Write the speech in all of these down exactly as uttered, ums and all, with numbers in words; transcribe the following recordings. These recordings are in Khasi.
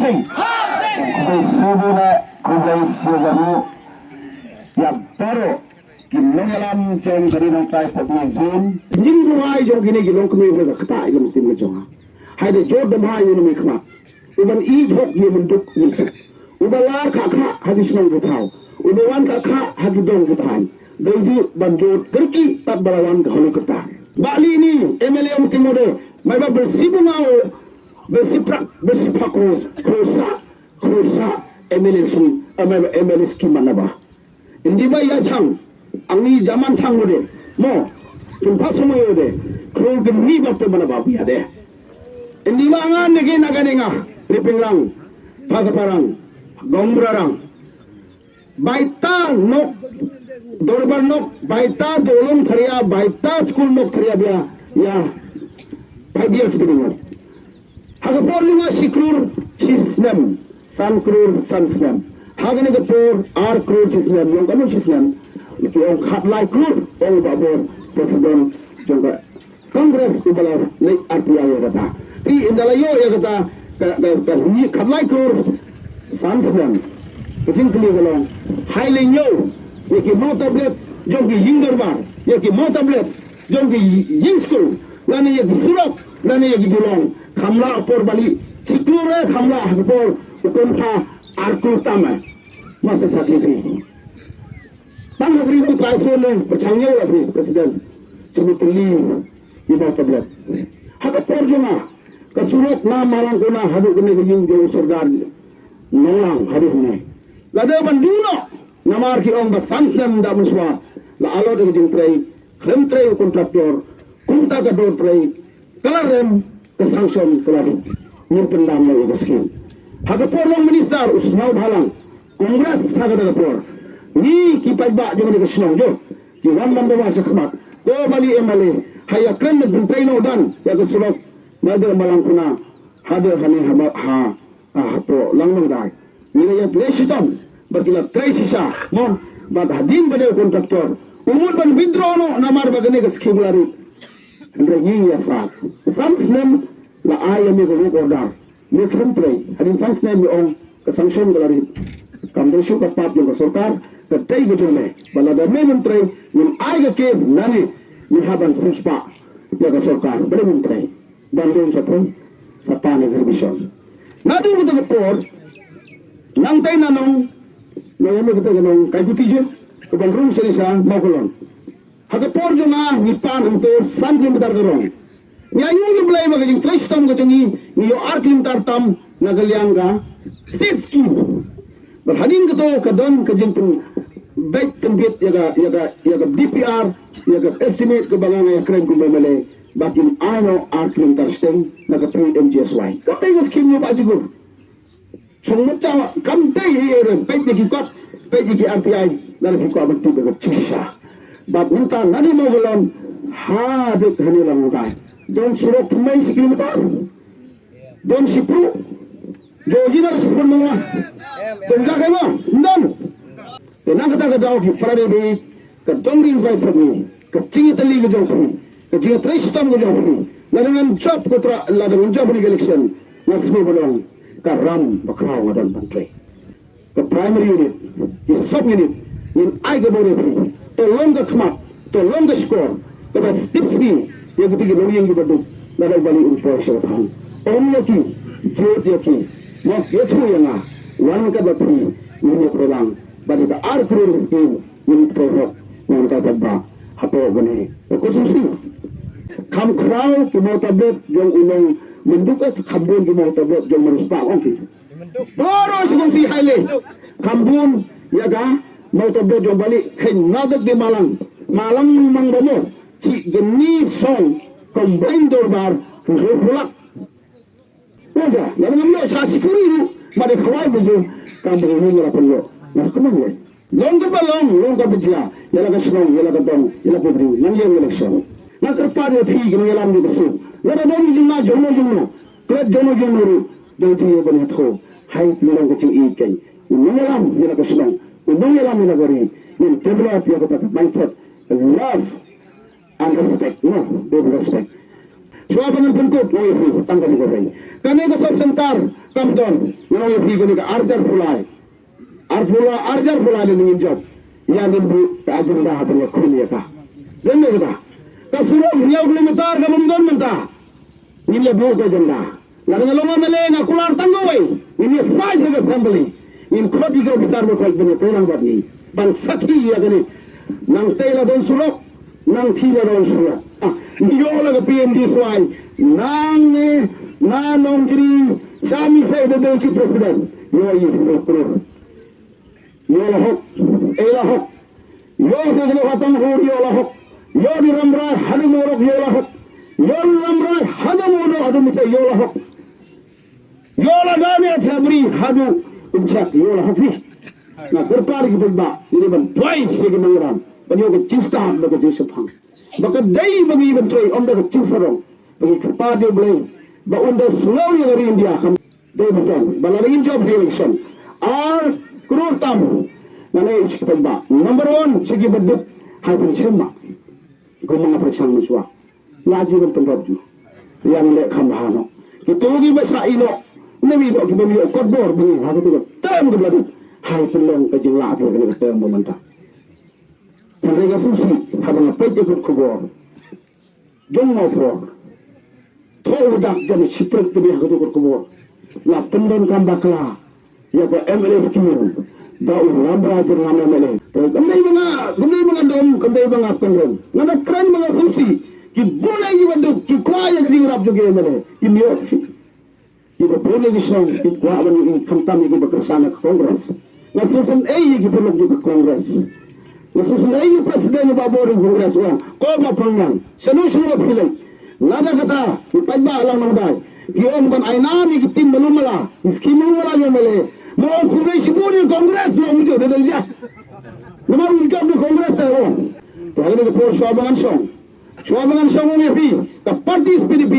Khublei shibun, khublei shibun ïa baroh ki nongïalam jong ka Ri Nongkrah Sepngi Zone. Ïing duwai jong kine ki longkmie ha ka ktah ïa ka mynsiem ka jong nga. Haida jot da bha ïa u nongmihkhmat uban ïeit hok ïa u mynduk mynsuk, uba lar khah khah ha ki shnong ki thaw, uba wan khah khah ha ki dong ki thaiñ. Dei jingban jot kyrkieh tad ba la wan ka holi kyrta. Bah Lieh ni M L A ong tyngmode, mai ba bel shibun nga o, bel shiprak, bel shiprak kro, kro sa, kro sa M L A sum, mai ba M L A skim mana ba. Indi ba ïa chang, ang ni jaman chang mode. Mo, pynpha sumoi mode. Kro gni ba pynmana ba ïa de. Indi ba ngan ne ge na gane nga, Ripingrang, Pakaparang, Gombrarang. Baita nok, dorbar nok, baita dolong tharia, baita skul nok tharia bia, ïa, five years bini nok. Ha ka por lyngba shi klur shi snem, san klur san snem. Ha kane ka por ar klur shi snem, long kano shi snem. Ki ong khatlai klur, ong ba bor president jong ka Congress uba la leit R T I ïa kata. Phi ynda la ïoh ïa kata ka ka ka hynñiew khatlai klur san snem. Ka jingkylli ka long, hai lei ñiew ïa ki mawtablet jong ki ïing dorbar, ïa ki mawtablet jong ki ïing skul, lane ïa ki surok, lane ïa ki dulong. Kham lah por bali, shi klur re kham lah ha ka por u kynta ar klur tam eh. Masa sakhi phi. Tang ha ka ri u trai sun ne pyrshang ïa u la phi president. Jong u tylli ïa u tablet. Ha ka por jong nga ka surok na Malangkona haduh kane ka ïing jong u sordar Nonglang haduh ne. Lada ban duh noh namar ki ong ba san snem da mynshuwa la allot ïa ka jingtrei. Khlem trei u kontraktor, kumta ka dor trei ka la rem, ka sanction ka la dei. Ngin pyndam noh ïa ka skim. Ha ka por long minister u Sniawbhalang, Congress ha kata ka por. Ngi ki paidbah jong kane ka shnong jong ki wan ban dawa sha khmat. Ko bali M L A ha ïa kren ban pyntrei noh dan ïa ka surok na dei Malangkona haduh hane ha ha ha hapoh Langmangdai. Ngi la ïatrei shitom bad ki la trei shisha mo, bad hadien ba dei u kontraktor u mut ban withdraw noh namar ba kane ka skim la rit. Hynrei ngi ïa sah san snem la ai ïa me ka work order, me khlem trei. Hadien san snem me ong ka sanction ka la rit. Kam dei shuh ka part jong ka sorkar, ka dei ka jong me. Ba lada me mem trei ngin ai ka case nane me hap ban sngewspah ïa ka sorkar ba dei mem trei. Ban dei sa poi sa pan ïa ka revision. Naduh kata ka por nangtai na nong, na ïa me kata ka nong Kaiputi jong ka ban rung sha Mawkalon. Ha ka por jong nga ngi pan hangto san kilometer ka rong. Ngi ïa ïoh ïa Blei ba ka jingtrei shitom ka jong ngi, ngi ïoh ar kilometer tam na ka liang ka state scheme. Bad hadien kato ka don ka jingpynbeit pynbit ïa ka ïa ka ïa ka D P R, ïa ka estimate kaba nga nga ïa kren kum M L A ba kin ai noh ar kilometer shiteng na ka P M G S Y. Ka dei ka skim ïa ba jigur. Chong mut cha kam dei ïa ïa rem peit ïa ki kot, peit ïa ki R T I, lada phi kwah ban tip ïa ka jingshisha. Bad mynta na dei Mawkalon haduh hane Langmangdai. Don surok thymmai shi kilometer. Don shipru. Jong jina da shipru mangwa. Don ja kai ma. Don. Te nang kata ka daw ki Friday dei ka dong ring vai sami. Ka jingïatylli ka jong phi. Ka jingïatrei shitom ka jong phi. Lada ngan jop ka tra, lada ngan jop ni ka election. Nga sngew ba long ka ram ba khraw nga don ban trei. Ka primary unit, ki sub unit, ngin ai ka bor ïa phi. To long ka khmat, to long ka shkor kaba stip sngi ïa kito ki longïing kiba duk. Lada u bali un poi sha ka thang, ong ïa ki, jot ïa ki, mo ïathuh ïa nga. Wan katba phi ngin ïatreilang bad ïa ka ar klur skim ngin trei hok. Ngan ka katba hapoh kane ka constituency. Kham khraw ki mawtablet jong u nong Mynduk, eh, kham bun ki mawtablet jong Mynduk, ong ki. Baroh shi kongsi hai leh. Kham bun ïa ka mawtablet jong Bali, khein na dok di Malang. Malang mang ba mo. Chi gni song combine dorbar, pujor pulak. Oja, la ngam ïoh cha sikuri ruh, ma de khawai bujur, kam bujur ni la pun ïoh. Na kumang ïoh. Long ka ba long, long ka ba jia, ïa la ka shnong, ïa la ka dong, ïa la ka bri, nang ïoh election. Na kyrpad ïa phi ki nongïalam ïa ka suk. Lada don jingma jongno jongno, klet jongno jongno ruh, dang jingïoh ban ïathuh. Hai, ngi long ka jingïeit kein. U nongïalam ïa la ka shnong, u nongïalam ïa la ka ri. Ngin develop ïa kata ka mindset, love and respect, no, deep respect. Shuwa ban pynkut, nga ong ïa phi tang kane ka rei. Kane ka sub center kam don, nga ong ïa phi kane ka arjar pulai. Arpula, arjar pulai lane ngin jop. Ïa ngin buh ka agenda ban ïakhun ïa ka. Don ne kata. Ka surok hynñiew kilometer ka bym don mynta. Ngin ïa buh ka agenda. Lada nga long M L A nga kular tang kawei. Ngin ïa shai sha ka assembly. Ngin khot ïa ki officer ba khot ban ïatreilang bad ngi. Ban sakhi ïa kane. Nangtei la don surok. Nangtei la don surok. Ah, ngi ïoh la ka P M D S Y. Nangne, na Nongjri, sha Misei da dei chief president. Ïoh ïa ki surok. Ïoh la hok. Ei la hok. Ïoh se jelo hatang hur ïoh la hok. Ïoh di Rambrai haduh Morok ïoh la hok. Ïoh di Rambrai haduh Morok haduh Misei ïoh la hok. Ïoh la dane Athiabri haduh Umchak ïoh la hok ni. Na kyrpad ki paidbah ïa ban trei ïa ki nongïalam ban ïoh ka jingstad bad ka jingshemphang. Ba ka dei ba ngi ban trei ym da ka jingsarong. Ba ngi kyrpad ïa U Blei ba un da sngew ïa ka ri India kam dei ba don ba lada ngin jop re-election ar klur tam. Ngan ai sha ki paidbah number one sha ki baduk hai ban shem ma. Kum ma nga pyrshang mynshuwa. Nga ji ban pynrop ju. Ïa ngi leh kham bha noh. Kito kiba shah ïeh noh. Ngi ïeh noh kiba ïoh kot bor ba ngi ha kito ka term kaba la dep. Hai pynlong ka jinglah ïa kane ka term ba mynta. Hynrei nga sngewsih haba nga peit ïa ka khubor jong Mawphor. Thoh u dak jan shiphrang te ha kito ka khubor. Nga pyndonkam bakla. Ïa ka M L A scheme ba u Rambrai Jyrngam M L A. Kam dei ba nga, kam dei ba nga dom, kam dei ba nga pynrem. Nga da kren ba nga sngewsih. Ki bun ïa ki baduk, ki kwah ïa ka jingïarap jong ki M L A. Kim ïoh. Ki ba bun ïa ki shnong, ki kwah ban ïoh khamtam ïa ki ba kyrshan ha ka Congress. Nga sngewsynei ïa ki paralok jong ka Congress. Nga sngewsynei ïa u president ba bor jong ka Congress u ong, ko Bah Phang Niang, shano shano ba phi leit. Lada kata, u paidbah lang nang dai. Ki ong ban ai nam ïa ki tim malu mala, ki skim malu mala ïa M L A. Mo ong kumne shibun ïa Congress, mo ong jop da dang ja. Namar ong jop da Congress te ong. Te ha kane ka por shuwa ba ngan shong. Shuwa ba ngan shong ong ïa phi, ka party S P D P,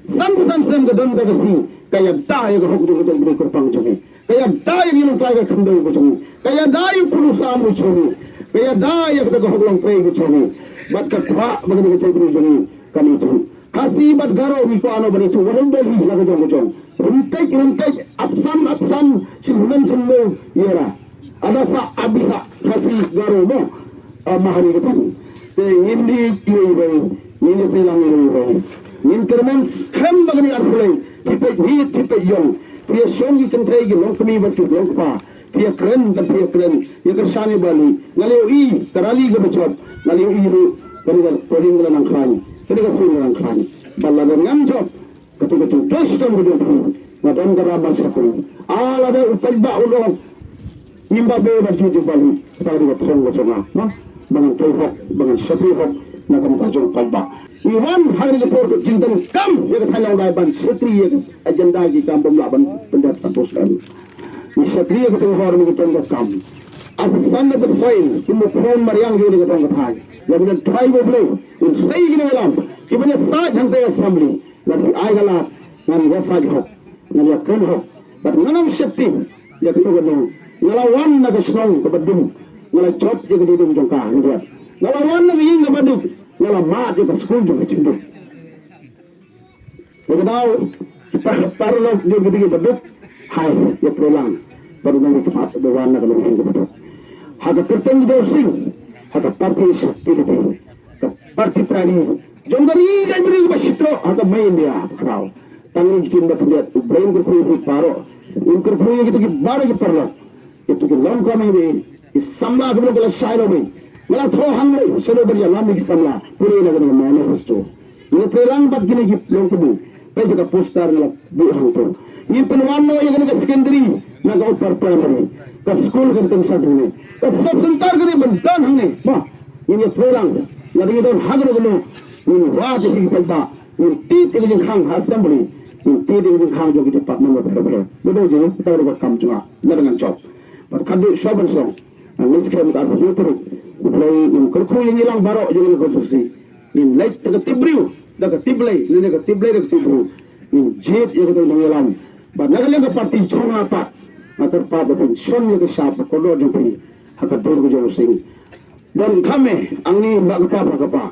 san phew san snem ka don ta ka sngi, ka ïada ïa ka hok jong ka jong ka kyrpang jong ngi. Ka ïada ïa ka nongtrai ka khyndew ka jong ngi. Ka ïada ïa u pulu sam u jong ngi. Ka ïada ïa kata ka hok longtrei ka jong ngi. Bad ka kwah ba kane ka jaitbynriew jong ngi kan ïa jong. Khasi bad Garo ngi kwah noh ban ïa jong. Wat ym dei hi la ka jong ka jong. Ryntih ryntih, apsan apsan, shin hynmen shin mo ïa ra. Ada sah, abi sah, Khasi, Garo mo. Ah, ma ha ri ka pyn. Te ngin ïeit iwei iwei, ngin ïatreilang iwei iwei. Ngin kyrmen skhem ba kane arphew lai, phi peit hied, phi peit ïong. Phi ïa shong ki kynthei ki longkmie bad ki longkpa. Phi ïa kren, kan phi ïa kren. Ïa kyrshan ïa ba li. Nga la ïohi ka rally kaba jop. Nga la ïohi ruh kane ka podium ka la nang khlaiñ. Kane ka sur ka la nang khlaiñ. Ba lada ngam jop. Katu ka jingtrei shitom ka jong phi. Nga don ka ram ban shakri. Ah, lada u paidbah u long. Ngim ba be ban jied jong ba li. Kata ka dei ka thong ka jong nga. Mo? Ba ngan trei hok, ba ngan shakri hok. Na ka bynta jong u paidbah. Ngi wan ha kane ka por ka jingdonkam ïa ka thaiñ Lawngdai ban shakri ïa ka agenda ki kam bym lah ban pyndep ka post em. Ngi shakri ïa ka thong hor ngi ka thong ka kam. As a son of the soil, ki mut khun mariang ïa ka thong ka thaiñ. Ïa ka thaiñ ba Blei. Un sei ki nongïalam. Ki ban ïasaid hangtai assembly. Lada phi ai ka lad, ngan ïasaid hok, ngan ïakren hok. Bad ngan ym sheptieng ïa kano kano. Nga la wan na ka shnong kaba dum, nga la jop ïa ka jingdum jong ka, nga jop. Nga la wan na ka ïing kaba duk, nga la mad ïa ka skul jong ka jingdum. Ïa ka daw, ki par-, paralok jong ki dei kiba duk, hai, ïatreilang. Bad ngan ïa ka mad ba wan na ka ïing kaba duk. Ha ka kyrteng jong u Sing, ha ka party Shakti Devi, ka party trai jong ka ri jong ka ri ba shitro ha ka mei India ba khraw. Tang ïa ki tim ba khyndiat u Blei un kyrkhu ïa phi baroh. Un kyrkhu ïa kito ki baroh ki paralok. Kito ki long kmie, ki samla ki long ki la shai long mei. Nga la thoh hangne shano ban ïalam ïa ki samla. Pule na kane ka manifesto. Nga treilang bad kine ki long kmie. Peit ïa ka poster nga la buh hangto. Ngin pynwan noh ïa kane ka secondary na ka upper primary. Ka skul kan teng sha hangne. Ka sub center kan ban don hangne. Mo. Ngin ïa treilang. Lada ngi don ha kano kano. Ngin wad ïa ki paidbah, ngin tied ïa ka jingkhang ha assembly, ngin tied ïa ka jingkhang jong ki department bapher bapher. Ba dei jingkhang ka kam jong nga, lada ngan jop. Bad ka dei shuwa ban shong, ngan leit skhem ka arphew hynñiew tarik. U Blei un kyrkhu ïa ngi lang baroh jong ka constituency. Ngin leit da ka tip briew, da ka tip Blei, lane da ka tip Blei da ka tip briew. Ngin jied ïa ka dei nongïalam. Bad na ka liang ka party jong nga pat, nga kyrpad ba phin shon ïa ka shap ka kordor jong phi ha ka dur ka jong u Sing. Don kham eh, angni ma ka pa, pa ka pa.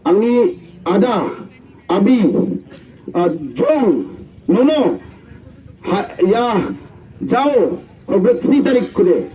Angni ada, Abi, ah, jong, nono, ha, ya, jao, khublei shi tarik kude.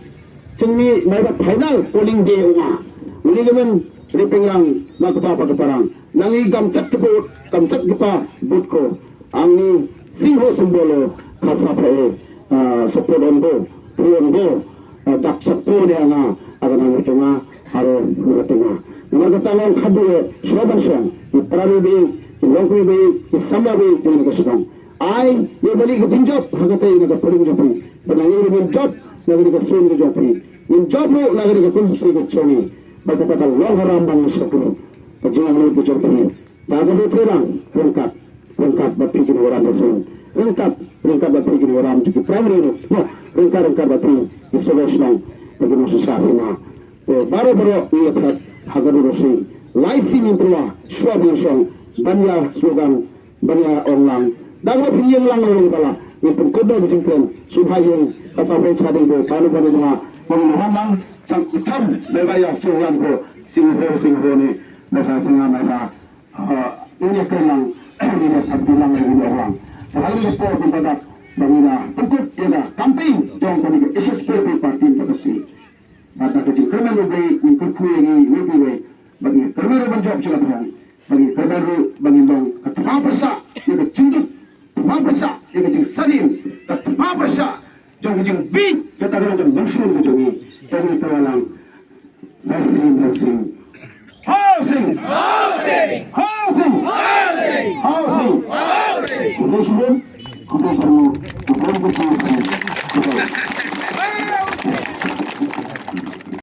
Chingni mai ba final polling day u nga. Uni ka men ri pyngrang ma kpa pa kpa rang. Nangi gamchat ka vote, gamchat kpa vote ko. Angni singho simbolo khasa phe, ah, support on bo, pu on bo, ah, dak chat pu ne anga, aga nang chunga, aro nang chunga. Namar kata ngan khadu e, shwa ban shong, i prari bi, i longkwi bi, i samla bi, i nang ka shnong. Ai, ye bali ka jingjop, ha kata i nang ka puding jopi. Bad nang i nang jop, nang i nang ka sun ka jopi. Nang jop ru, nang i nang ka kun sun ka chongi. Bad kata ka long haram bang shakru. Ka jingam ka jopi. Ba ka dei phi lang, ryngkat, ryngkat bad phi ki nongwaram ka sung. Ryngkat, ryngkat bad phi ki nongwaram ki primary ru. Noh, ryngkat, ryngkat bad phi ki sylwi shnong, bad ki nongshisha phi ma. Te baroh baroh ngi ïa phet ha ka dur u sing. Lai sing ngin pynwa, shwa ban shong, ban ïa slogan, ban ïa ong lang. Dang ba phi ïeng lang lang bala, ngin pynkut da ka jingkren, shu ba ïeng, ka sa phi cha ding bo, kanu kanu ma, ong lang lang, chang itam, ba ba ïa slogan ko, sing ho, sing ho ni, ba sa sing ma ba. Ah, ini kren lang, ini pynbilang, ini orang. Sehari ni por pun padat, bang ina pengkut ina campaign jong kami ke S S P P party ke besi. Bad ka jingkyrmen ruh bei, ni kyrkhu ïa ngi, ngi bi wei. Bad ngi kyrmen ruh ban jop sila pyrang. Bad ngi kyrmen ruh ban ngi long ka thma pyrshah ïa ka jingduk, thma pyrshah ïa ka jingsadien, ka thma pyrshah jong ka jingbieit, ka ta ka jong nongshun ka jong ngi. Jong ngi ka walang. Mersi, mersi.